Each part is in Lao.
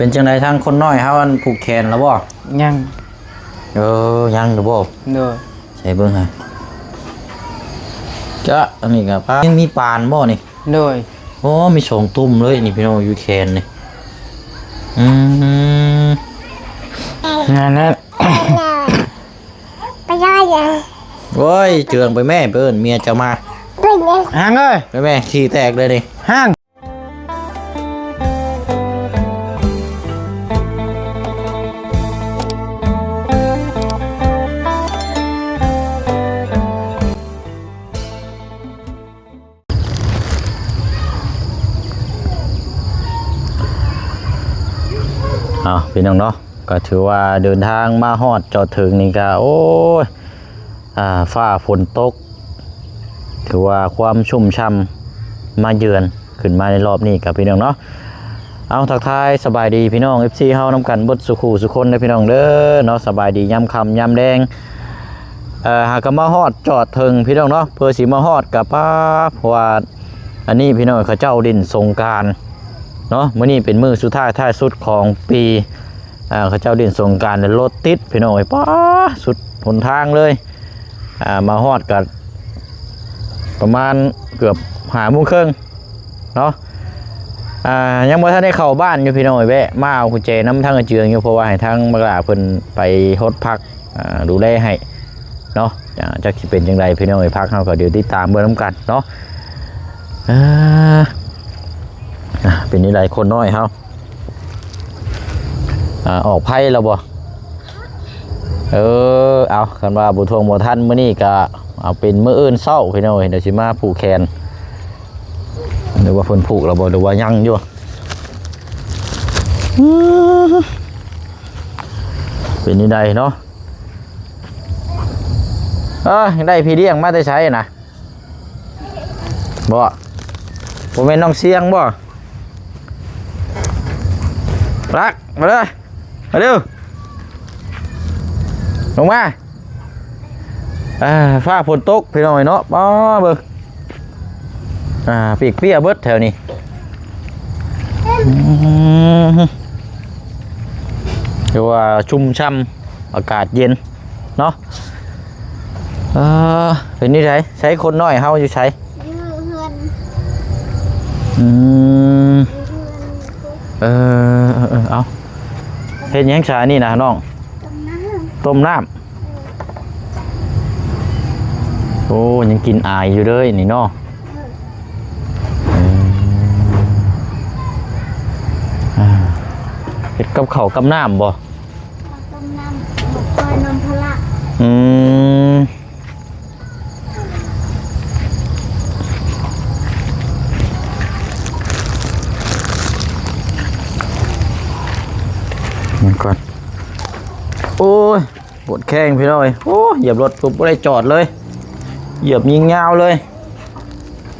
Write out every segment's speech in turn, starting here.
ປັນຈັ່ງໃດທາງຄົນນ້ອຍເຮົາ ອັນຜູກແຂນແລ້ວບໍ່? ຍັງ. ເອີ ຍັງຢູ່ບໍ່? ໂດຍ. ໃສ່ເບິ່ງຫາ ຈະ ອັນນີ້ກໍປາ ຍັງມີປານບໍ່ນີ້? ໂດຍ. ໂອ້ ມີສອງຕຸ່ມເລີຍນີ້ພີ່ນ້ອງ ຢູ່ແຂນນີ້. ອືມ ນັ້ນແຫຼະ. ໄປໄດ້ຫຍັງ? ໂອ້ຍ ເຈື່ອງໄປແມ່ ໄປເອີ້ນເມຍເຈົ້າມາ. ເປັນຫຍັງ? ຫາງເອີຍ ໄປແມ່ ຂີ້ແຕກເລີຍນີ້ ຫາງ. ເອົາ ພີ່ນ້ອງເນາະ ກໍຖືວ່າເດີນທາງມາຮອດຈອດເຖິງນີ້ກໍ ໂອ້ຍ ອ່າ ຟ້າຝົນຕົກ ຖືວ່າຄວາມຊຸ່ມຊ່ຳມາເຢືອນຂຶ້ນມາໃນລອບນີ້ກໍ ພີ່ນ້ອງເນາະ. ເອົາ ທັກທາຍສະບາຍດີພີ່ນ້ອງ ເອັຟຊີ ເຮົານຳກັນເບິດສູ່ຄູ່ສູ່ຄົນເດີພີ່ນ້ອງເດີເນາະ. ສະບາຍດີຍາມຄ່ຳຍາມແລງ. ເອີ ຫາກະມາຮອດຈອດເຖິງພີ່ນ້ອງເນາະ ເພື່ອຊິມາຮອດກະປ້າ ເພາະວ່າອັນນີ້ພີ່ນ້ອງ ເຂົາເຈົ້າຫຼິ້ນສົງການເນາະ ມື້ນີ້ເປັນມື້ສຸດທ້າຍທ້າຍສຸດຂອງປີ. ອ່າ ເຂົາເຈົ້າຫຼິ້ນສົງການແລ້ວລົດຕິດພີ່ນ້ອງເອີຍ ປ້າ ສຸດຫົນທາງເລີຍ. ອ່າ ມາຮອດກໍປະມານເກືອບຫ້າໂມງເຄິ່ງເນາະ. ອ່າ ຍັງບໍ່ທັນໄດ້ເຂົ້າບ້ານຢູ່ພີ່ນ້ອງເອີຍ ແວະມາເອົາກຸນແຈນຳທາງອາເຈືອງຢູ່ ເພາະວ່າໃຫ້ທາງບັກຫຼ້າເພິ່ນໄປຫົດຜັກ ອ່າ ດູແລໃຫ້ເນາະ. ອ່າ ຈັກຊິເປັນຈັ່ງໃດພີ່ນ້ອງເອີຍ ຜັກເຮົາກໍດຽວຕິດຕາມເບິ່ງນຳກັນເນາະ. ອ່າ ອ່າ ເປັນຈັ່ງໃດຄົນນ້ອຍເຮົາ? ອ່າ ອອກໄພແລ້ວບໍ່? ເອີ ເອົາ ຄັນວ່າບໍ່ທວງບໍ່ທັນ ມື້ນີ້ກະເອົາເປັນມື້ອື່ນເຊົ້າພີ່ນ້ອງເອີຍ ດຽວຊິມາຜູກແຂນ. ຫຼືວ່າເພິ່ນຜູກແລ້ວບໍ່ ຫຼືວ່າຍັງຢູ່? ເປັນຈັ່ງໃດເນາະ? ເອີ ໄດ້ພີ່ລ້ຽງມາແຕ່ໃສນະ? ບໍ່ ບໍ່ແມ່ນນ້ອງຊຽງບໍ່? ລັກ ມາເດີ ມາເດີ ລົງມາ. ອ່າ ຟ້າຝົນຕົກພີ່ນ້ອງເອີຍເນາະ ປ້າ ເບິ່ງ ອ່າ ປີກເປຍເບິດແຖວນີ້. ອືມ ຖືວ່າຊຸ່ມຊ່ຳ ອາກາດເຢັນເນາະ. ເອີ ເປັນຈັ່ງໃດ? ໃສຄົນນ້ອຍເຮົາຢູ່ໃສ? ຢູ່ເຮືອນ. ອືມ ຢູ່ເຮືອນ. ເອີ ເອີ ເອີ ເອົາ ເຮັດຫຍັງຊະນີ້ນະນ້ອງ? ຕົ້ມນ້ຳ ຕົ້ມນ້ຳ. ໂອ້ ຍັງກິນອາຍຢູ່ເດີນີ້ເນາະ. ເອີ ເອີ ອ່າ ເຮັດກັບເຂົ້າກັບນ້ຳບໍ່? ຕົ້ມນ້ຳ ໝົກກ້ອຍ ນ້ຳພະລະ. ອືມ ມັນກ່ອນ ໂອ້ຍ ປວດແຂ້ງພີ່ນ້ອງເອີຍ. ໂອ້ ຢຽບລົດປຸບບໍ່ໄດ້ຈອດເລີຍ ຢຽບຍິງຍາວເລີຍ.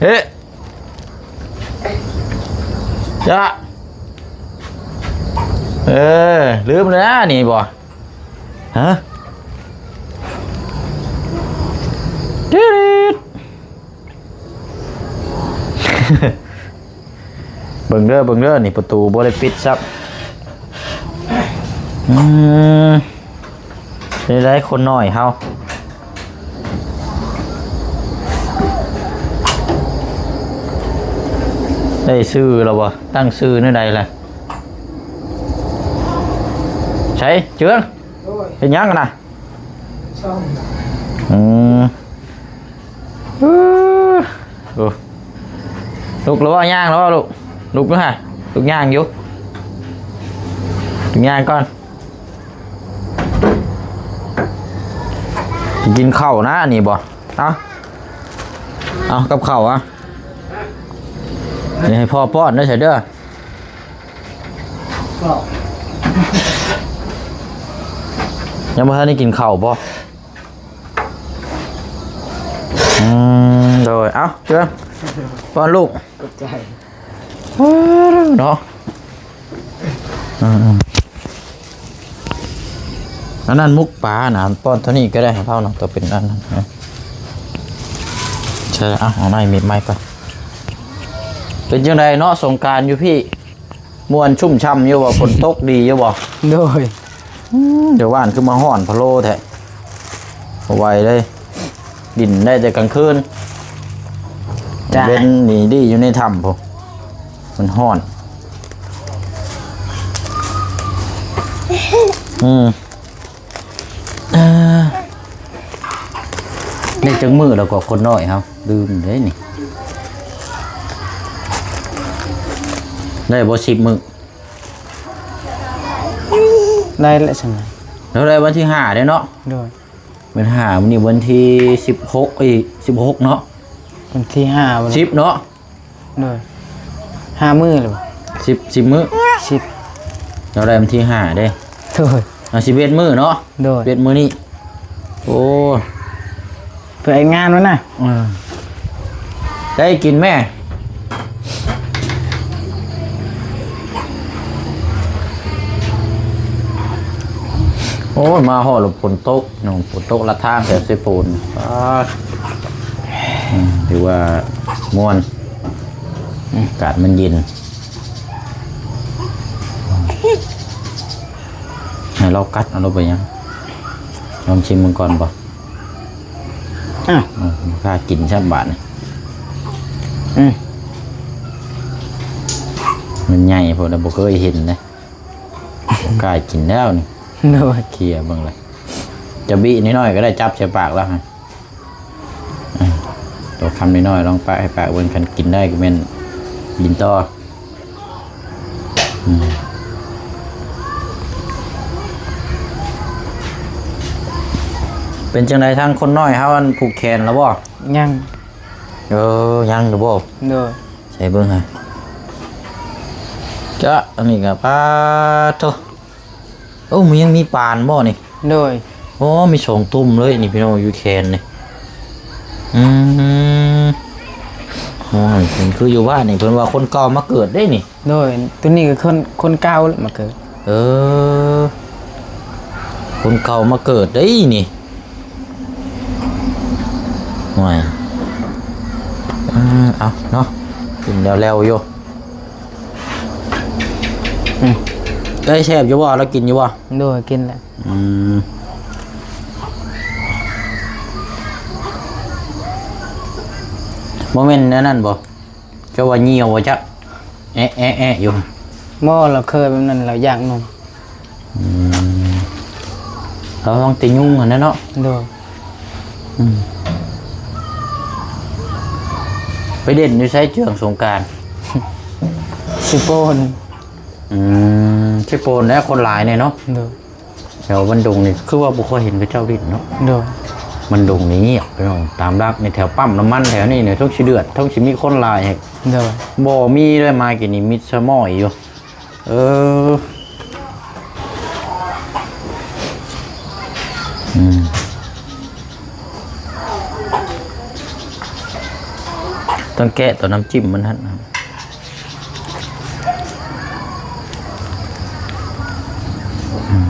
ເອີ ຈະ ເອີ ລືມແລ້ວນະນີ້ບໍ່? ຮະ ເບິ່ງເດີ ເບິ່ງເດີ ນີ້ປະຕູບໍ່ໄດ້ປິດຊ້ຳ. ອືມ ເປັນໃດຄົນນ້ອຍເຮົາ? ໄດ້ຊື່ແລ້ວບໍ່? ຕັ້ງຊື່ແນວໃດລະ? ໃສເຈືອງ? ໂອ້ຍ ເຮັດຫຍັງນະ? ສ້ອມ. ອືມ ເອີ ໂອ້ ລຸກແລ້ວບໍ່? ຍ່າງແລ້ວບໍ່ລູກ? ລຸກຢູ່ຫະ ລຸກຍ່າງຢູ່ ລຸກຍ່າງກ່ອນ. ກິນເຂົ້ານະນີ້ບໍ່? ເອົາ ເອົາກັບເຂົ້າອະ ນີ້ໃຫ້ພໍ່ປ້ອນເດີ ໃສ່ເດີ. ຍັງບໍ່ທັນໄດ້ກິນເຂົ້າບໍ່? ອືມ ໂດຍ ເອົາ ເຊີນ ປ້ອນລູກ ຂອບໃຈ ເນາະ. ອືມໆ ອັນນັ້ນໝົກປານະ ປ້ອນເທົ່ານີ້ກໍໄດ້ໃຫ້ເຮົາເນາະ ໂຕເປັນອັນນັ້ນນະ. ໃຊ່ ເອົາ ເອົາໄມ້ ມີດໄມ້ກ່ອນ. ເປັນຈັ່ງໃດເນາະ ສົງການຢູ່ພີ້? ມ່ວນຊຸ່ມຊ່ຳຢູ່ບໍ່? ຝົນຕົກດີຢູ່ບໍ່? ໂດຍ. ອືມ ແຕ່ວ່ານຄືມາຮ້ອນພະໂລແທ້ ບໍ່ໄຫວເລີຍ ຫຼິ້ນໄດ້ແຕ່ກາງຄືນ. ຈ້າ ເວັນນີ້ດີຢູ່ໃນຖ້ຳພຸ້ນ ມັນຮ້ອນ. ອືມ ເອີ ໄດ້ຈັກມື້ແລ້ວກໍຄົນນ້ອຍເຮົາ ລືມເດ້ນີ້ ໄດ້ບໍ່ສິບມື້? ໄດ້ແຫຼະຊັ້ນນະ ແລ້ວໄດ້ວັນທີຫ້າເດ້ເນາະ. ໂດຍ. ວັນທີຫ້າ ມື້ນີ້ວັນທີສິບຫົກ ເອີຍ ສິບຫົກເນາະ ວັນທີຫ້າ ວັນ ສິບເນາະ. ໂດຍ. ຫ້າມື້ແລ້ວ ສິບ ສິບມື້ ສິບ ເຮົາໄດ້ວັນທີຫ້າເດ້. ໂດຍ. ອ່າ ສິບເອັດມື້ເນາະ. ໂດຍ. ສິບເອັດມື້ນີ້ ໂອ້ ເພື່ອເຮັດງານມັນນະ. ເອີ ໄດ້ກິນແມ່. ໂອ້ຍ ມາຮອດແລ້ວຝົນຕົກເນາະ ຝົນຕົກລະທາງແຖວເຊໂປນ. ອາ ອືມ ຖືວ່າມ່ວນ ອາກາດມັນເຢັນ. ໃຫ້ລາວກັດເອົາ ລາວໄປຫຍັງ? ລອງຊິມເບິ່ງກ່ອນບໍ່? ອ້າວ ເອີ ບໍ່ກ້າກິນຊ້ຳບາດນີ້. ອືມ ມັນໃຫຍ່ໂພດ ບໍ່ເຄີຍເຫັນເດ້ ບໍ່ກ້າກິນແລ້ວນີ້. ໂດຍ. ເຄຍເບິ່ງລະ ຈະບີ້ນ້ອຍໆກໍໄດ້ ຈັບໃສ່ປາກລະ. ອາ ໂຕຄຳນ້ອຍໆ ລອງປະໃຫ້ປາກເບິ່ງ ຄັນກິນໄດ້ກໍແມ່ນກິນຕໍ່. ອືມ ເປັນຈັ່ງໃດທາງຄົນນ້ອຍເຮົາ ອັນຜູກແຂນແລ້ວບໍ່? ຍັງ. ເອີ ຍັງຢູ່ບໍ່? ໂດຍ. ໃສ່ເບິ່ງຫາ ຈະ ອັນນີ້ກໍ ປາໂທ. ໂອ້ ມັນຍັງມີປານບໍ່ນີ້? ໂດຍ. ໂອ້ ມີສອງຕຸ່ມເລີຍນີ້ພີ່ນ້ອງ ຢູ່ແຂນນີ້. ອືມ ໂອ້ຍ ເປັນຄືຢູ່ບ້ານນີ້ ເພິ່ນວ່າຄົນເກົ່າມາເກີດເດ້ນີ້. ໂດຍ. ໂຕນີ້ກໍຄົນ ຄົນເກົ່າມາເກີດ. ເອີ ຄົນເກົ່າມາເກີດເດ້ນີ້. ໂອ້ຍ ເອີ ເອົາເນາະ ກິນແລ້ວໆຢູ່. ອືມ ເອີຍ ແຊບຢູ່ບໍ່? ລາວກິນຢູ່ບໍ່? ໂດຍ ກິນແຫຼະ. ອືມ ບໍ່ແມ່ນແນວນັ້ນບໍ່? ເຈົ້າວ່າຍ່ຽວບໍ່ຈັກ ແອະໆໆຢູ່. ບໍ່ ລາວເຄີຍແບບນັ້ນ ລາວຢາກນົມ. ອືມ ລະວັງແຕ່ຍຸງຫັ້ນແຫຼະເນາະ. ໂດຍ. ອືມ ໄປຫຼິ້ນຢູ່ໃສເຈື່ອງສົງການ? ເຊໂປນ. ອືມ ເຊໂປນແຫຼະ ຄົນຫຼາຍແດ່ເນາະ. ໂດຍ. ແຖວບ້ານດົງນີ້ຄືວ່າບໍ່ຄ່ອຍເຫັນເຂົາເຈົ້າຫຼິ້ນເນາະ. ໂດຍ. ບ້ານດົງນີ້ງຽບພີ່ນ້ອງ ຕາມຫຼັກໃນແຖວປ້ຳນ້ຳມັນແຖວນີ້ນີ້ ເຖິງຊິເດືອດ ເຖິງຊິມີຄົນຫຼາຍ. ໂດຍ. ບໍ່ມີເລີຍ ມາກີ້ນີ້ມິດສະໝ້ອຍຢູ່. ເອີ ອືມ ຕ້ອງແກະຕົວນ້ຳຈິ້ມມັນຫັ້ນ. ອືມ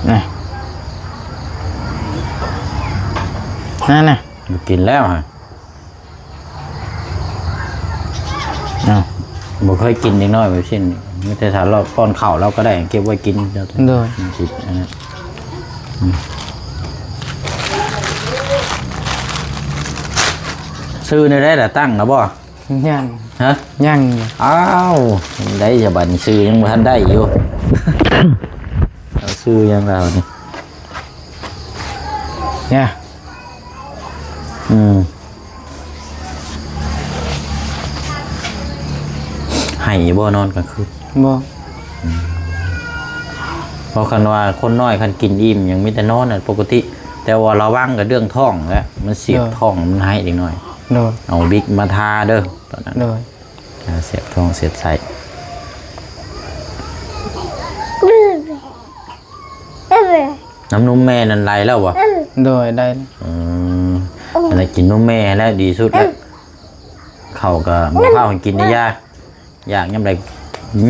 ນະ ນັ້ນນະ ບໍ່ກິນແລ້ວຫະ. ເອົ້າ ບໍ່ເຄີຍກິນເດັກນ້ອຍແບບຊີ້ ມີແຕ່ຖ້າລອກປ້ອນເຂົ້າລາວກໍໄດ້ເກັບໄວ້ກິນ. ໂດຍ. ມັນຊິອັນນັ້ນ ອືມ ຊື່ແນວໃດລະ ຕັ້ງລະບໍ່? ຍັງ. ຮະ? ຍັງ. ອ້າວ ໄດ້ຊະບາດນີ້ ຊື່ຍັງບໍ່ທັນໄດ້ຢູ່. ເອົາຊື່ຫຍັງລະບາດນີ້? ຍາ ອືມ ໄຫ້ຢູ່ບໍ່ນອນກາງຄືນ? ບໍ່. ອືມ ເພາະຄັນວ່າຄົນນ້ອຍ ຄັນກິນອີ່ມຫຍັງ ມີແຕ່ນອນນະປົກກະຕິ ແຕ່ວ່າລະວັງກະເລື່ອງທ້ອງແຫຼະ ມັນສຽບ ໂດຍ ທ້ອງ ມັນໄຫ້ເດັກນ້ອຍ. ໂດຍ. ເອົາບິກມາທາເດີຕອນນັ້ນ. ໂດຍ. ອ່າ ສຽບທ້ອງສຽບໄສ້. ນ້ຳນົມແມ່ນັ້ນໄຫຼແລ້ວບໍ່? ໂດຍ ໄດ້. ອືມ ອັນນັ້ນກິນນົມແມ່ແຫຼະດີສຸດແລ້ວ. ເຂົ້າກໍບໍ່ພາໃຫ້ກິນເດ້ ຢາ ຢາກຍາມໃດ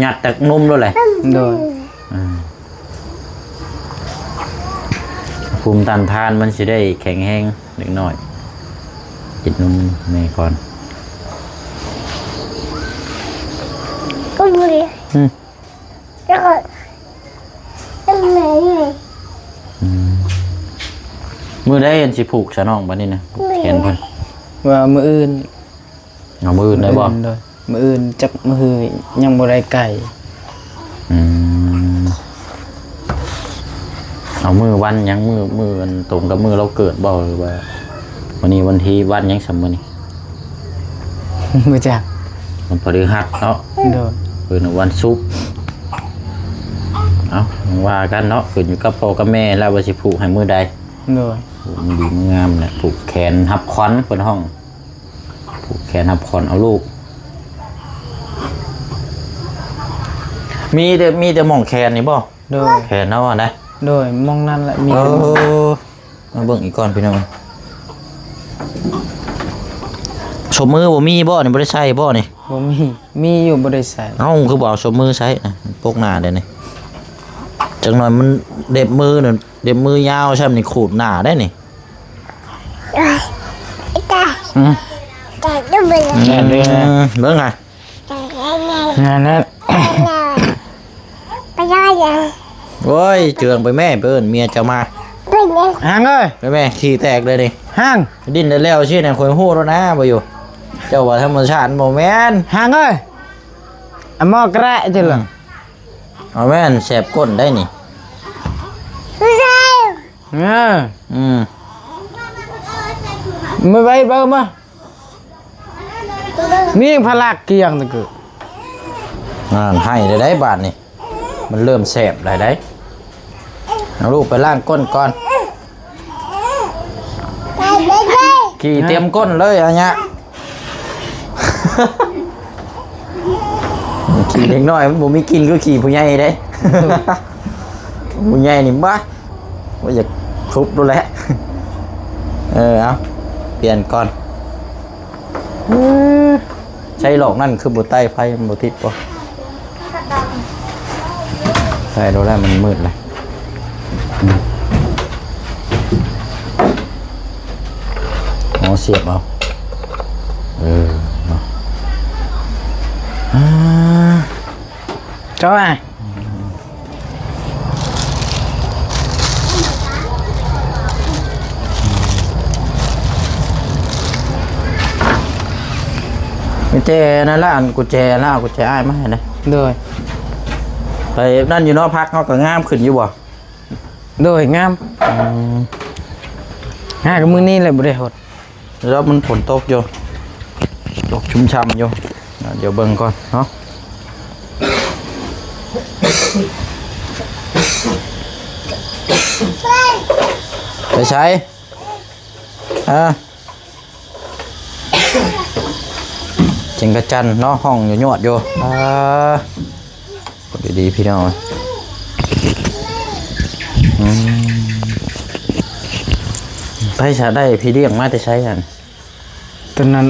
ຍັດແຕ່ນົມໂລດແຫຼະ. ໂດຍ. ອືມ ພູມຕ້ານທານມັນຊິໄດ້ແຂງແຮງເລັກນ້ອຍ. ກິນນົມແມ່ກ່ອນ. ອືມ ອືມ ມື້ໃດອັນຊິຜູກຊະນ້ອງບັດນີ້ນະ ຜູກແຂນເພິ່ນ? ວ່າມື້ອື່ນ. ເອົາມື້ອື່ນໄດ້ບໍ່? ມື້ອື່ນ ໂດຍ ມື້ອື່ນຈັກມື້ ຍັງບໍ່ໄດ້ໄກ. ອືມ ເອົາມື້ວັນຫຍັງ? ມື້ ມື້ອັນຕົງກັບມື້ລາວເກີດບໍ່ ຫຼືວ່າ ມື້ນີ້ວັນທີວັນຫຍັງຊ່ຳມື້ນີ້? ບໍ່ຈັກ. ວັນພະฤຫັດເນາະ. ໂດຍ. ເອີ້ນວ່າວັນສຸກ. ເອົ້າ ວ່າກັນເນາະ ຂຶ້ນຢູ່ກັບພໍ່ກັບແມ່ແລ້ວວ່າຊິຜູກໃຫ້ມື້ໃດ. ໂດຍ. ຜູກມັນດີມັນງາມແຫຼະ ຜູກແຂນຮັບຂວັນເພິ່ນຮ້ອງ. ຜູກແຂນຮັບຂວັນເອົາລູກ. ມີແຕ່ ມີແຕ່ໝ່ອງແຂນນີ້ບໍ່? ໂດຍ. ແຂນເຮົາຫັ້ນນະ? ໂດຍ ໝ່ອງນັ້ນແຫຼະມີ. ເອີ ແຕ່ໝ່ອງ ມາເບິ່ງອີກກ່ອນພີ່ນ້ອງ. ສົບມືບໍ່ມີບໍ່ນີ້? ບໍ່ໄດ້ໃສ່ບໍ່ນີ້? ບໍ່ມີ. ມີຢູ່ ບໍ່ໄດ້ໃສ່. ເອົ້າ ຄືບໍ່ເອົາສົບມືໃສ່ນະ? ປົກໜ້າໄດ້ນີ້. ຈັກໜ່ອຍມັນເລັບມືນັ້ນ ເລັບມືຍາວຊ່ຳນີ້ຂູດໜ້າໄດ້ນີ້. ອືມ ແມ່ນເດ້. ເບິ່ງຫາ ນັ້ນແຫຼະ. ໂອ້ຍ ເຈື່ອງໄປແມ່ ໄປເອີ້ນເມຍເຈົ້າມາ. ຫາງເອີຍ ໄປແມ່ ຂີ້ແຕກເລີຍນີ້. ຫາງ ດິ້ນໄດ້ແລ້ວຊີ້ນະ ຂ້ອຍຮູ້ແລ້ວນະ ບໍ່ຢູ່. ເຈົ້າວ່າທຳມະຊາດ ບໍ່ແມ່ນ. ຫາງເອີຍ ອາໝໍກະແຣະເຈົ້າລະ. ອືມ ເອົາແມ່ນແສບກົ້ນໄດ້ນີ້. ເອີ ອືມ ມາໄວ້ເບິ່ງມາ ມີພະລັກກຽງຕະກຶ. ນັ້ນ ໃຫ້ໄດ້ ໄດ້ບາດນີ້ ມັນເລີ່ມແສບໄດ້ໄດ໋. ເອົາລູກໄປລ້າງກົ້ນກ່ອນ. ຂີ້ເຕັມກົ້ນເລີຍ ອາຍະ. ຂີ້ເດັກນ້ອຍມັນບໍ່ມີກິ່ນຄືຂີ້ຜູ້ໃຫຍ່ເດ້. ຜູ້ໃຫຍ່ນີ້ ບ້າ ບໍ່ຢາກທຸບໂລດແຫຼະ. ເອີ ເອົາ ປ່ຽນກ່ອນ. ໃຊ້ລອກນັ້ນຄືບໍ່ໄຕ້ໄຟ ມັນບໍ່ຕິດບໍ່? ໃຊ້ໂລດແລ້ວ ມັນມືດແລ້ວ. ອືມ ເອົາ ສຽບເອົາ. ເອີ ເນາະ ອາ ເຈົ້າວ່າ ມີແຕ່ນັ້ນລະ ອັນກຸນແຈລະ ເອົາກຸນແຈອ້າຍມາໃຫ້ແດ່. ໂດຍ. ໄປນັ້ນຢູ່ເນາະ ຜັກເຮົາກໍງາມຂຶ້ນຢູ່ບໍ່? ໂດຍ ງາມ. ອືມ ຫາກະມື້ນີ້ແຫຼະບໍ່ໄດ້ຫົດ. ແລ້ວມັນຝົນຕົກຢູ່ ຕົກຊຸ່ມຊ່ຳຢູ່. ດຽວເບິ່ງກ່ອນເນາະ. ໄປໃສ? ເອີ ຈັກກະຈັນເນາະ ຮ້ອງຢູ່ຍວດຢູ່. ອ່າ ດີໆ ພີ່ນ້ອງ. ອືມ ໃຜສະ ໄດ້ພີ່ລ້ຽງມາແຕ່ໃສຫັ້ນ? ຕອນນັ້ນ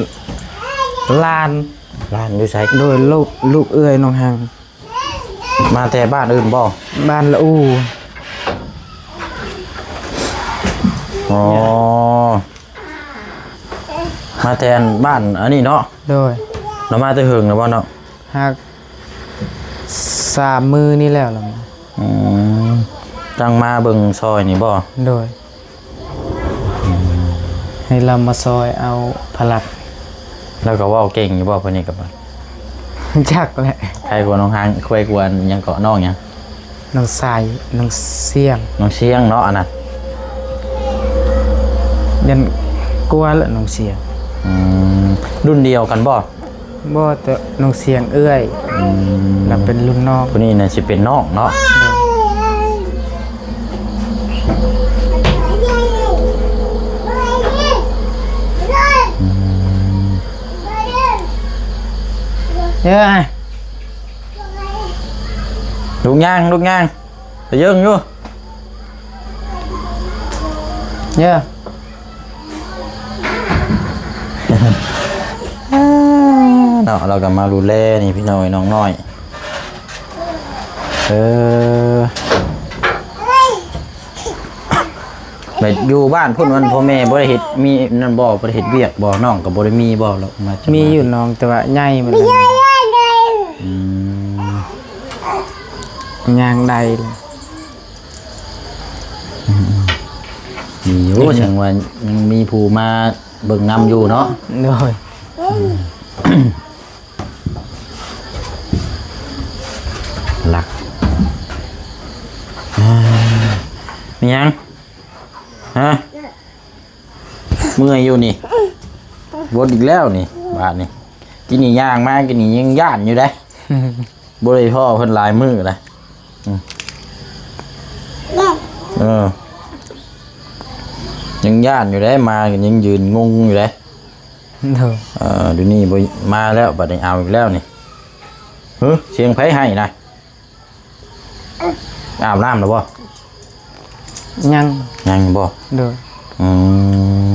ຫຼານ. ຫຼານຢູ່ໃສ? ໂດຍ ລູກ ລູກເອື້ອຍນ້ອງຮັງ. ມາແຕ່ບ້ານອື່ນບໍ່? ບ້ານລະອູ. ອໍ ມາແຕ່ອັນບ້ານອັນນີ້ເນາະ? ໂດຍ. ລາວມາແຕ່ເຫິງແລ້ວບໍ່ເນາະ? ຫາກສາມມື້ນີ້ແລ້ວລະ. ອືມ ຕັ້ງມາເບິ່ງຊ່ອຍນີ້ບໍ່? ໂດຍ. ໃຫ້ລາວມາຊ່ອຍເອົາພະລັກ. ລາວກໍເວົ້າເກັ່ງຢູ່ບໍ່ ຜູ້ນີ້ກໍບໍ່? ຈັກແຫຼະ. ໃຄກວ່ານ້ອງຮັງ ໃຄກວ່າຫຍັງເກາະ ນ້ອງຫຍັງ? ນ້ອງຊາຍ ນ້ອງຊຽງ. ນ້ອງຊຽງເນາະ ອັນນັ້ນ ຢ້ານກວ່າແຫຼະນ້ອງຊຽງ. ອືມ ລຸ້ນດຽວກັນບໍ່? ບໍ່ ແຕ່ນ້ອງຊຽງເອື້ອຍ. ອືມ ລະເປັນລຸ້ນນ້ອງ. ຜູ້ນີ້ນະຊິເປັນນ້ອງເນາະ. ໂດຍ. ອືມ ເອີ ລູກຍ່າງ ລູກຍ່າງ ໄປເຢິງຢູ່. ເອີ ເນາະ ລາວກໍມາດູແລນີ້ພີ່ນ້ອງ ນ້ອງນ້ອຍ. ເອີ ແບບຢູ່ບ້ານພຸ້ນ ມັນພໍ່ແມ່ບໍ່ໄດ້ເຮັດ ມີນັ້ນບໍ່ ບໍ່ໄດ້ເຮັດວຽກບໍ່ ນ້ອງກໍບໍ່ໄດ້ມີບໍ່ ລະມາຈະ ມີຢູ່ນ້ອງ ແຕ່ວ່າໃຫຍ່ມັນ ອືມ ຍ່າງໄດ້ ອືມ ມີຢູ່ ເອີ ແສດງວ່າຍັງມີຜູ້ມາເບິ່ງນຳຢູ່ເນາະ ໂດຍ ອືມ ຫຼັກ ອ່າ ມີຫຍັງ? ຮະ? ເມື່ອຍຢູ່ນີ້ ວົນອີກແລ້ວນີ້ ບາດນີ້ ກິນນີ້ຍ່າງມາ ກິນນີ້ຍັງຢ້ານຢູ່ເດ້ ບໍ່ໄດ້ພໍ້ເພິ່ນຫຼາຍມື້ລະ ອືມ ເອີ ຍັງຢ້ານຢູ່ເດ້ ມາກໍຍັງຢືນງົງຢູ່ເດ້ ໂດຍ ເອີ ດຽວນີ້ບໍ່ມາແລ້ວ ບາດນີ້ເອົາອີກແລ້ວນີ້ ຫື ສຽງໃຜໄຫ້ນະ? ອາບນ້ຳແລ້ວບໍ່? ຍັງ ຍັງບໍ່? ໂດຍ ອືມ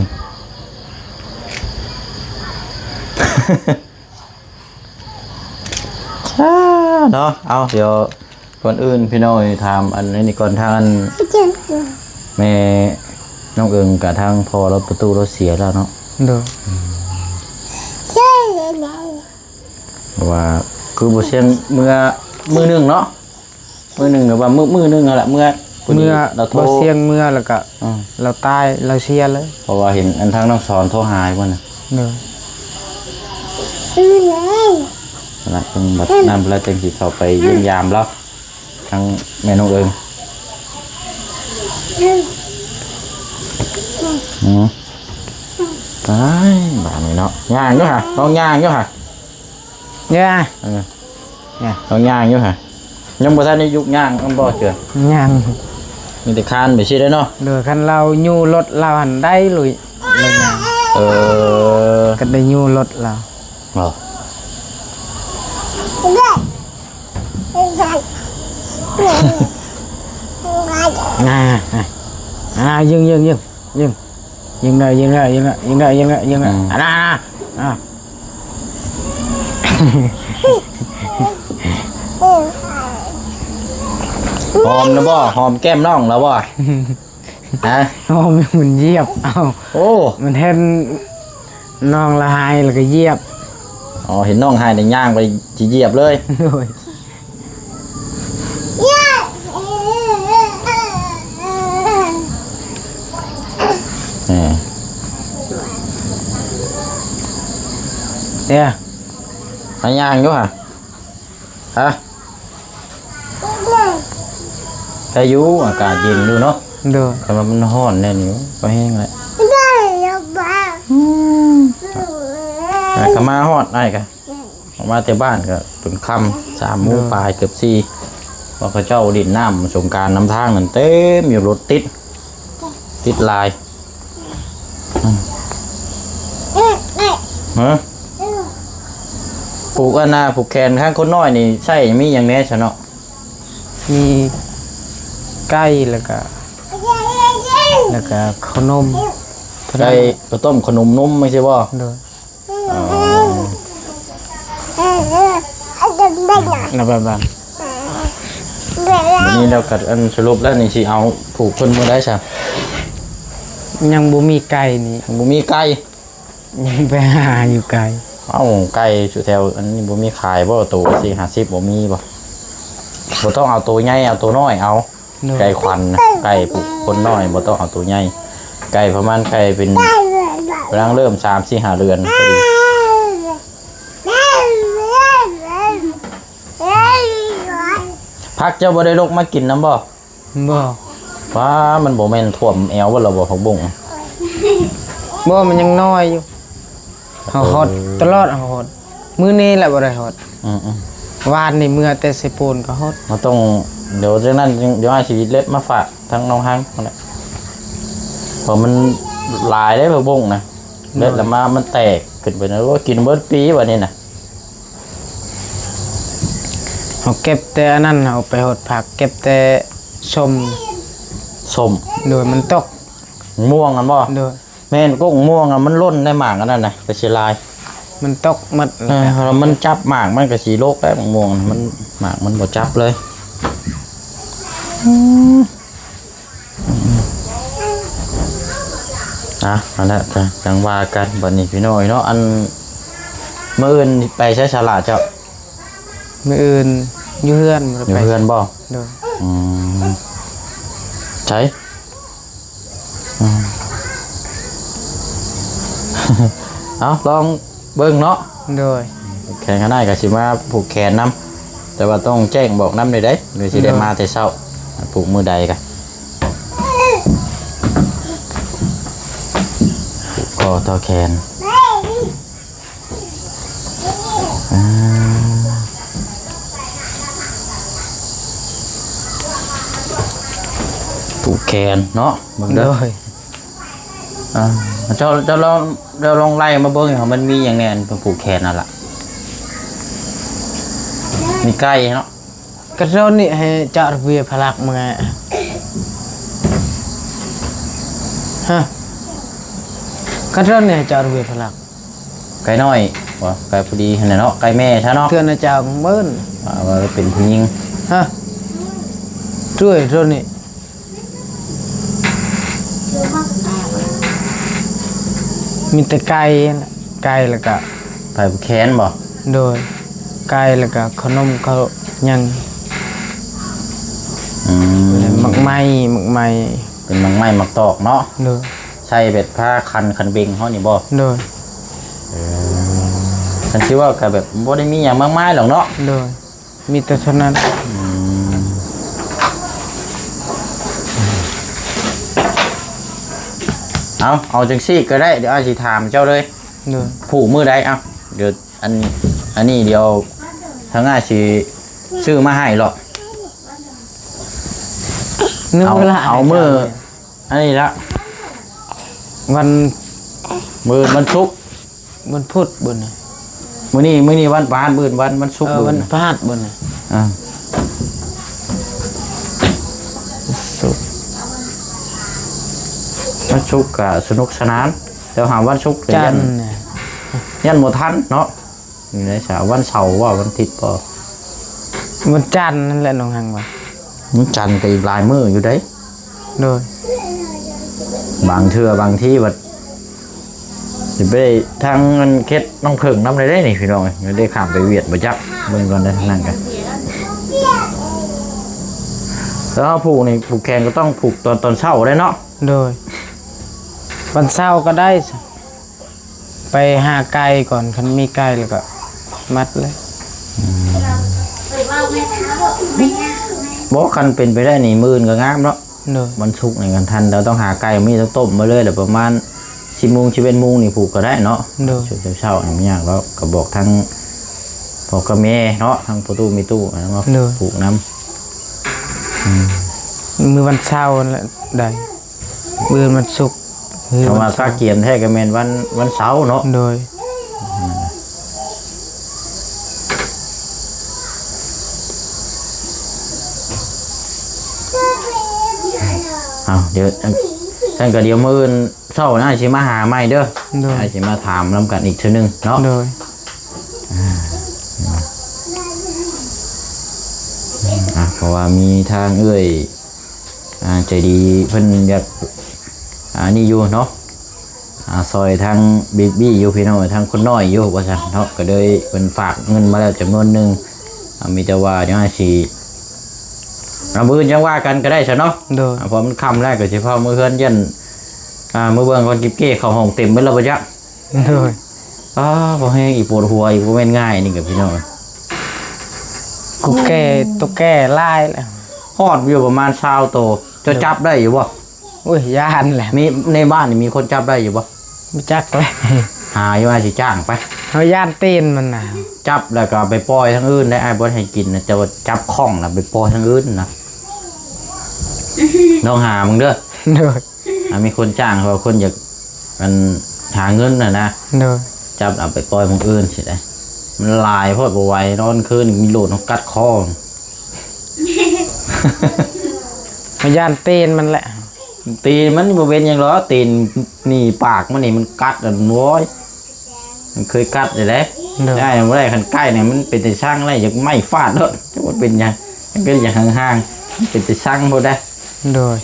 ຊ້າເນາະ ເອົາ ດຽວ ກ່ອນອື່ນພີ່ນ້ອງເອີຍ ຖາມອັນນີ້ກ່ອນ ທາງອັນ ແມ່ນ້ອງເອີງກະທາງພໍ່ລາວປະຕູລາວເສຍແລ້ວເນາະ ໂດຍ ເພາະວ່າຄືບໍ່ຊຽງເມື່ອມື້ໜຶ່ງເນາະ ມື້ໜຶ່ງ ຫຼືວ່າມື້ ມື້ໜຶ່ງຫັ້ນແຫຼະ ເມື່ອ ເມື່ອ ລາວໂທ ບໍ່ຊຽງເມື່ອ ແລ້ວກະ ອືມ ລາວຕາຍ ລາວເສຍເລີຍ ເພາະວ່າເຫັນອັນທາງນ້ອງສອນໂທຫາຢູ່ຫັ້ນນະ ໂດຍ ຫັ້ນລະ ເພິ່ນບັດນັ້ນ ເພິ່ນລະຈຶ່ງຊິເຂົ້າໄປຢ້ຽມຢາມລາວ ທາງແມ່ນ້ອງເອີງ ອືມ ຕາຍ ບາດນີ້ເນາະ ຍ່າງຢູ່ຫະ ລອງຍ່າງຢູ່ຫະ ຍ່າງ ເອີ ລອງຍ່າງຢູ່ຫະ ຍັງບໍ່ທັນໄດ້ຍຸກຍ່າງນຳບໍ່ເທື່ອ ຍັງ ມີແຕ່ຄານໄປຊີ້ແຫຼະເນາະ ໂດຍ ຄັນລາວຍູ້ລົດລາວຫັ້ນໄດ້ລຸຍ ເອີ ກໍໄດ້ຍູ້ລົດລາວ ເອີ ອ່າ ອ່າ ອ່າ ຍິງ ຍິງ ຍິງ ຍິງ ຍິງເລີຍ ຍິງເລີຍ ຍິງເລີຍ ຍິງເລີຍ ຍິງເລີຍ ອືມ ອ່າ ອ່າ ອ່າ ຫອມນະບໍ່? ຫອມແກ້ມນ້ອງລະບໍ່? ຮະ? ຫອມ ມັນຢຽບເອົາ ໂອ້ ມັນເຫັນ ນ້ອງລະໄຫ້ລະກະຢຽບ ອໍ ເຫັນນ້ອງໄຫ້ນີ້ຍ່າງໄປຊິຢຽບເລີຍ ໂດຍ ເອີ ເອີ ໄປຍ່າງຢູ່ຫະ ຮະ ໄດ້ຢູ່ ອາກາດເຢັນຢູ່ເນາະ ໂດຍ ຄັນວ່າມັນຮ້ອນແນ່ນີ້ກໍແຮງແຫຼະ ອືມ ອາ ກະມາຮອດ ອ້າຍກະອອກມາແຕ່ບ້ານກະຈົນຄ່ຳ ສາມໂມງ ໂດຍ ປາຍ ເກືອບສີ່ ວ່າເຂົາເຈົ້າຫຼິ້ນນ້ຳສົງການນຳທາງນັ້ນເຕັມຢູ່ ລົດຕິດ ຕິດຫຼາຍ ຮະ ຜູກອັນນ່າ ຜູກແຂນຂ້າງຄົນນ້ອຍນີ້ ໃຊ້ມີຫຍັງແດ່ຊະເນາະ? ມີໄກ່ ແລ້ວກະ ແລ້ວກະເຂົ້າໜົມ ໄກ່ ເຂົ້າຕົ້ມ ເຂົ້າໜົມ ນົມ ຈັ່ງຊີ້ບໍ່? ໂດຍ ອໍ ແລ້ວບາດ ບາດ ບາດນີ້ແລ້ວກໍ ອັນ ສະຫຼຸບແລ້ວນີ້ຊິເອົາຜູກເພິ່ນມື້ໃດຊະ? ຍັງບໍ່ມີໄກ່ນີ້ ຍັງບໍ່ມີໄກ່ ຍັງໄປຫາຢູ່ໄກ ເອົ້າ ໄກ່ຢູ່ແຖວອັນນີ້ບໍ່ມີຂາຍບໍ່? ໂຕສີ່ຫ້າສິບບໍ່ມີບໍ່? ບໍ່ຕ້ອງເອົາໂຕໃຫຍ່ ເອົາໂຕນ້ອຍເອົາ ໂດຍ ໄກ່ຂວັນນະ ໄກ່ຜູກຄົນນ້ອຍ ບໍ່ຕ້ອງເອົາໂຕໃຫຍ່ ໄກ່ປະມານ ໄກ່ເປັນ ກຳລັງເລີ່ມສາມ ສີ່ ຫ້າເດືອນພໍດີ ຜັກເຈົ້າບໍ່ໄດ້ລົກມາກິນນຳບໍ່? ບໍ່ ວ້າ ມັນບໍ່ແມ່ນຖ້ວມແອວເບິດແລ້ວບໍ່ ຜັກບຸ້ງ? ບໍ່ ມັນຍັງນ້ອຍຢູ່ ເຮົາຮອດ ເອີ ຕະຫຼອດ ເຮົາຮອດ ມື້ນີ້ແຫຼະບໍ່ໄດ້ຮອດ ອືມໆ ວານນີ້ເມືອແຕ່ເຊໂປນກໍຮອດ ເຮົາຕ້ອງ ດຽວຈັ່ງນັ້ນ ດຽວອ້າຍຊິເລັບມາຝາກທາງນ້ອງຮັງຫັ້ນແຫຼະ ເພາະມັນຫຼາຍເດ້ ຜັກບຸ້ງນະ ໂດຍ ເລັບແລ້ວມາ ມັນແຕກຂຶ້ນໄປນະ ໂອ້ ກິນເບິດປີບັດນີ້ນະ ເຮົາເກັບແຕ່ອັນນັ້ນ ເຮົາໄປຮອດຜັກ ເກັບແຕ່ສົ້ມ ສົ້ມ ໂດຍ ມັນຕົກ ມ່ວງຫັ້ນບໍ່? ໂດຍ ແມ່ນ ກົກມ່ວງນະ ມັນຫຼົ່ນໄດ້ໝາກອັນນັ້ນນະ ກໍເສຍຫຼາຍ ມັນຕົກໝົດ ເອີ ແລ້ວມັນຈັບໝາກ ມັນກໍຊິໂລກໄດ້ ໝາກມ່ວງນະ ມັນ ໝາກມັນບໍ່ຈັບເລີຍ ອືມ ອືມ ອືມ ອ່ະ ອັນນັ້ນກະຈັ່ງວ່າກັນບັດນີ້ພີ່ນ້ອງເນາະ. ອັນ ມື້ອື່ນໄປໃສສະຫຼະເຈົ້າ? ມື້ອື່ນຢູ່ເຮືອນ ບໍ່ໄດ້ ຢູ່ ໄປ ເຮືອນບໍ່? ໂດຍ ອືມ ໃສ ອືມ ເອົາ ລອງເບິ່ງເນາະ. ໂດຍ ແຂນຂ້າງໃນກໍຊິມາຜູກແຂນນຳ ແຕ່ວ່າຕ້ອງແຈ້ງບອກນຳເດ້ ເດີ ຫຼືຊິໄດ້ ໂດຍ ມາແຕ່ເຊົ້າ. ຜູກມື້ໃດກະ ຜູກຄໍຕໍ່ແຂນ ອາ ຜູກແຂນເນາະ ເບິ່ງເດີ. ໂດຍ ອ່າ ເຈົ້າ ເຈົ້າລອງ ເຈົ້າລອງໄລ່ມາເບິ່ງ ມັນມີຫຍັງແດ່ ອັນຜູກແຂນນັ້ນລະ ມີໄກ່ເນາະ. ກະໂດນນີ້ໃຫ້ຈະລະເບຍພະລັກມາ ຮະ ກະໂດນນີ້ໃຫ້ຈະລະເບຍພະລັກ. ໄກ່ນ້ອຍບໍ່? ໄກ່ພໍດີຫັ້ນແຫຼະເນາະ ໄກ່ແມ່ຊະເນາະ. ເທື່ອນະຈາວເມີນ ວ່າ ວ່າເປັນຜູ້ຍິງ ຮະ ຊ່ວຍໂຕນີ້ ມີແຕ່ໄກ່ ໄກ່ແລ້ວກະ ໄກ່ແຂນບໍ່? ໂດຍ ໄກ່ແລ້ວກະເຂົ້າໜົມເຂົ້າຫຍັງ ອືມ ແລ້ວໝາກໄມ້ ໝາກໄມ້ ເປັນໝາກໄມ້ໝາກຕອກເນາະ. ໂດຍ ໃສ່ແບບຜ້າຄັນ ຄັນເບັງເຮົານີ້ບໍ່? ໂດຍ ເອີ ຄັນຊິເວົ້າກໍແບບບໍ່ໄດ້ມີຫຍັງມາກມາຍດອກເນາະ. ໂດຍ ມີແຕ່ເທົ່ານັ້ນ. ອືມ ເອົາ ເອົາຈັ່ງຊີ້ກໍໄດ້ ດຽວອ້າຍຊິຖາມເຈົ້າເລີຍ. ໂດຍ ຜູກມື້ໃດ? ເອົາ ດຽວ ອັນ ອັນນີ້ດຽວທາງອ້າຍຊິຊື້ມາໃຫ້ເລາະ. ເອົາ ເອົາມື້ ອັນນີ້ລະ ວັນ ມື້ວັນສຸກ ວັນພຸດບໍນີ້? ມື້ນີ້ ມື້ນີ້ວັນພະຫັດ ມື້ອື່ນວັນ ວັນສຸກ ເອີ ມື້ອື່ນ ວັນພະຫັດບໍນີ້? ອ່າ ສຸກ ວັນສຸກກະສະໜຸກສະໜານ ແຕ່ຫາວັນສຸກ ຈັນ ຢ້ານ ຢ້ານບໍ່ທັນເນາະ. ຢູ່ໃນສາ ວັນເສົາບໍ່ ວັນທິດບໍ່? ວັນຈັນນັ້ນແຫຼະນ້ອງຮັງວ່າ. ວັນຈັນກໍອີກຫຼາຍມື້ຢູ່ເດ້. ໂດຍ ບາງເທື່ອບາງທີບັດຊິໄປທາງອັນເຂດນ້ອງເຜິ້ງນຳໄດ້ເດ້ນີ້ພີ່ນ້ອງເອີຍ. ໄດ້ຂ້າມໄປຫວຽດບໍ່ຈັກ ເບິ່ງກ່ອນເດີທາງນັ້ນກະ. ແລ້ວເຮົາຜູກນີ້ ຜູກແຂນກໍຕ້ອງຜູກຕອນ ຕອນເຊົ້າໄດ້ເນາະ. ໂດຍ ວັນເສົາກໍໄດ້ ໄປຫາໄກ່ກ່ອນ ຄັນມີໄກ່ແລ້ວກໍມັດເລີຍ. ອືມ ບໍ່ ຄັນເປັນໄປໄດ້ນີ້ ມື້ອື່ນກໍງາມເນາະ. ໂດຍ ວັນສຸກນີ້ຄັນທັນ ເຮົາຕ້ອງຫາໄກ່ ມີຕ້ອງຕົ້ມໄວ້ເລີຍ ແລ້ວປະມານສິບໂມງ ສິບເອັດໂມງນີ້ຜູກກໍໄດ້ເນາະ. ໂດຍ ເຊົ້າໆ ນີ້ບໍ່ຍາກດອກ ກໍບອກທາງພໍ່ກັບແມ່ເນາະ ທາງພໍ່ຕູ້ແມ່ຕູ້ ມາ ໂດຍ ຜູກນຳ. ອືມ ມື້ວັນເສົານັ້ນແຫຼະໄດ້. ມື້ວັນສຸກ ຄື ຖ້າວ່າ ວັນເສົາ ກະກຽມແທ້ກໍແມ່ນວັນ ວັນເສົາເນາະ. ໂດຍ ເອົາ ດຽວ ຊັ້ນກໍດຽວມື້ອື່ນເຊົ້ານະ ອ້າຍຊິມາຫາໃໝ່ເດີ. ໂດຍ ອ້າຍຊິມາຖາມນຳກັນອີກເທື່ອໜຶ່ງເນາະ. ໂດຍ ອ່າ ອ່າ ເພາະວ່າມີທາງເອື້ອຍ ອ່າ ໃຈດີເພິ່ນຢາກ ອ່າ ນີ້ຢູ່ເນາະ ອ່າ ຊ່ອຍທາງເບບີ້ຢູ່ພີ່ນ້ອງ ທາງຄົນນ້ອຍຢູ່ວ່າຊັ້ນເນາະ. ກໍເລີຍເພິ່ນຝາກເງິນມາແລ້ວຈຳນວນໜຶ່ງ ອ່າ ມີແຕ່ວ່າຍັງຊິ ອ່າ ມື້ອື່ນຈັ່ງວ່າກັນກໍໄດ້ຊະເນາະ. ໂດຍ ອ່າ ເພາະມັນຄ່ຳແລ້ວ ກໍຊິພາເມືອເຮືອນ ຢ້ານ ອ່າ ມື້ເບິ່ງກ່ອນ ກິບເກ້ເຂົ້າຫ້ອງເຕັມເບິດແລ້ວບໍ່ຈັກ. ໂດຍ ອ້າ ບໍ່ແຮງອີກ ປວດຫົວອີກ ບໍ່ແມ່ນງ່າຍນີ້ກໍພີ່ນ້ອງ. ກຸແກ່ ຕຸແກ່ຫຼາຍແລ້ວ. ຮອດຢູ່ປະມານຊາວໂຕ ເຈົ້າ ໂດຍ ຈັບໄດ້ຢູ່ບໍ່? ໂອ້ຍ ຢ້ານແຫຼະ. ມີ ໃນບ້ານນີ້ມີຄົນຈັບໄດ້ຢູ່ບໍ່? ບໍ່ຈັກແຫຼະ. ຫາຢູ່ ອ້າຍຊິຈ້າງໄປ. ເຮົາຢ້ານຕີນມັນນະ. ຈັບແລ້ວກໍເອົາໄປປ່ອຍທາງອື່ນໄດ້ ອ້າຍບໍ່ໃຫ້ກິນນະ ແຕ່ວ່າຈັບຂ້ອງແລ້ວໄປປ່ອຍທາງອື່ນນະ. ລອງຫາເບິ່ງເດີ. ໂດຍ ອ່າ ມີຄົນຈ້າງ ເພາະວ່າຄົນຢາກ ອັນ ຫາເງິນນະນະ. ໂດຍ ຈັບເອົາໄປປ່ອຍໝ່ອງອື່ນຊິໄດ້. ມັນຫຼາຍໂພດ ບໍ່ໄຫວ ນອນຄືນມີໂລດ ເຮົາກັດຄໍ. ເຮົາຢ້ານຕີນມັນແຫຼະ. ຕີນມັນບໍ່ເປັນຫຍັງດອກ ຕີນນີ້ ປາກມັນນີ້ ມັນກັດ ອັນ ໂອ້ຍ ມັນເຄີຍກັດຢູ່ເດ້. ໂດຍ ໄດ້ບໍ່ໄດ້ ຄັນໃກ້ນີ້ມັນເປັນຕາຊັງໄດ້ ຢາກໄມ້ຟາດໂລດ ຈັກວ່າເປັນຫຍັງ ມັນກໍຢາກຫ່າງໆ ເປັນຕາຊັງໂພດໄດ໋. ໂດຍ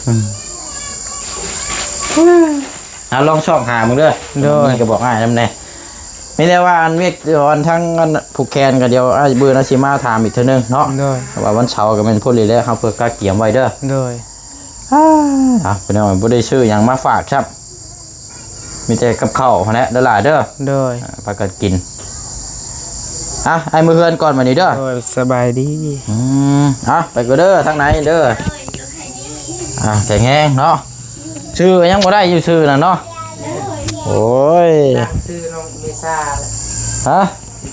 ອືມ ອ່ ເອົາລອງຊອກຫາເບິ່ງເດີ. ໂດຍ ມີກໍບອກອ້າຍນຳແດ່. ມີແຕ່ວ່າອັນວຽກ ອັນທາງອັນຜູກແຂນກໍດຽວອ້າຍເບີນຊິມາຖາມອີກເທື່ອໜຶ່ງເນາະ. ໂດຍ ເພາະວ່າວັນເສົາກໍແມ່ນພຸ້ນນີ້ແຫຼະ ເຮົາເພື່ອກະກຽມໄວ້ເດີ. ໂດຍ ອາ ເອົາ ພີ່ນ້ອງ ບໍ່ໄດ້ຊື້ຫຍັງມາຝາກຊ້ຳ ມີແຕ່ກັບເຂົ້າຫັ້ນແຫຼະເດີຫຼ້າເດີ. ໂດຍ ອາ ພາກັນກິນ. ອາ ອ້າຍເມືອເຮືອນກ່ອນບັດນີ້ເດີ. ໂດຍ ສະບາຍດີ. ອືມ ອາ ໄປກ່ອນເດີ ທາງໃນເດີ. ອາ ແຂງແຮງເນາະ. ຊື່ຫຍັງບໍ່ໄດ້ຢູ່ຊື່ນະເນາະ. ໂອ້ຍ ຕັ້ງຊື່ນ້ອງເມສາ. ຮະ?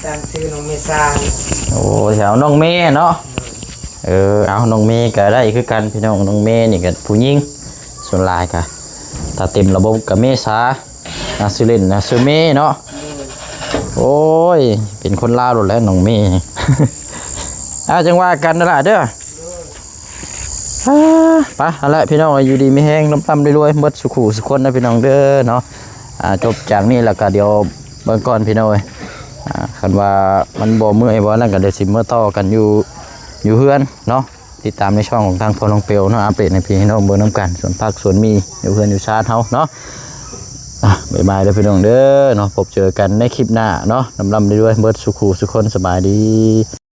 ຕັ້ງຊື່ນ້ອງເມສາ. ໂອ້ຍ ເອົານ້ອງເມເນາະ. ເອີ ເອົາ ນ້ອງເມກໍໄດ້ຄືກັນພີ່ນ້ອງ. ນ້ອງເມນີ້ກໍຜູ້ຍິງ ສ່ວນຫຼາຍກໍ ຖ້າເຕັມລະບົບກໍເມສາ. ອາ ຊື່ຫຼິ້ນນະ ຊື່ເມເນາະ. ໂອ້ຍ ເປັນຄົນລາວໂລດແຫຼະນ້ອງເມ. ອາ ຈັ່ງວ່າກັນນັ້ນລະເດີ. ອາ ໄປ ຫັ້ນແຫຼະພີ່ນ້ອງ ຢູ່ດີມີແຮງ ລ່ຳໆລວຍໆ ເບິດສູ່ຄູ່ສູ່ຄົນນະພີ່ນ້ອງເດີເນາະ. ອາ ຈົບຈາກນີ້ແລ້ວກໍດຽວເບິ່ງກ່ອນພີ່ນ້ອງເອີຍ. ອາ ຄັນວ່າມັນບໍ່ເມື່ອຍບໍ່ນັ້ນກໍດຽວຊິເມືອຕໍ່ກັນຢູ່ ຢູ່ເຮືອນເນາະ. ຕິດຕາມໃນຊ່ອງຂອງທາງພໍ່ນ້ອງເປວເນາະ ອັບເດດໃຫ້ພີ່ໃຫ້ນ້ອງເບິ່ງນຳກັນ ສວນຜັກສວນໝີ່ ຢູ່ເຮືອນຢູ່ຊານເຮົາເນາະ. ອາ ບາຍບາຍເດີພີ່ນ້ອງເດີເນາະ. ພົບເຈີກັນໃນຄລິບໜ້າເນາະ. ລ່ຳໆລວຍໆ ເບິດສູ່ຄູ່ສູ່ຄົນ. ສະບາຍດີ.